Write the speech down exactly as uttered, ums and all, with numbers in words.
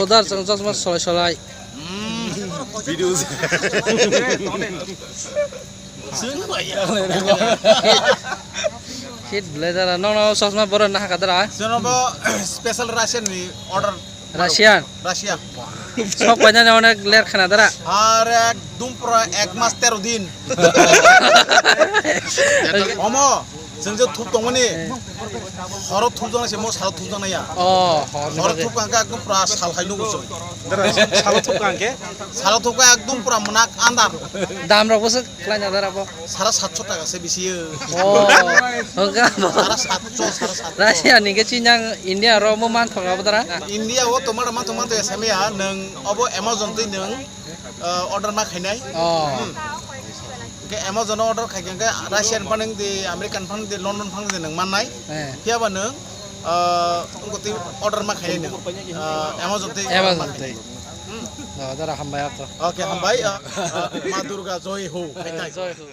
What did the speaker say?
Order chwng chosma solai solai. Video. Hit belai dara. Nono chosma borok nahaka dara. Senobo special Russian ni order. Russian. Russia. Sok painani onek ler khana dara. Ar ekdum pura ek mas tero din. Omo, chwng je thup tongmani. Horo thup jana se mo salo thup jana ya. Oh, hor ni Horo bagwi. Thup kangka ekdum pura sal hai nugo chwng. Salo thup kangke? Salo thup ka ekdum pura mnak andar. Dam rok bwswk khlaina dara bo. Sara satso taka se bisi yo. Oh, hwnkha bo. Sara satso, sara satso. Russia ni khe chini ang India ro mo man thok abo dara. India o tomar man tomar to S M A ya, nwng obo Amazon twi nwng, uh, order ma khainai. Oh. Hmm. Ke Amazon o order khai ke Russian phanang di, American phanang di, London phanang di nwng mannai. Eh. Phiya ba nwng, uh, ungko twi order ma khainai nwng. Uh, Amazon twi. Amazon twi. Hmm. Oh, dara hambai ako. Okay, hambai. Uh, uh, Ma Durga joy ho. Khai tai. Joy ho.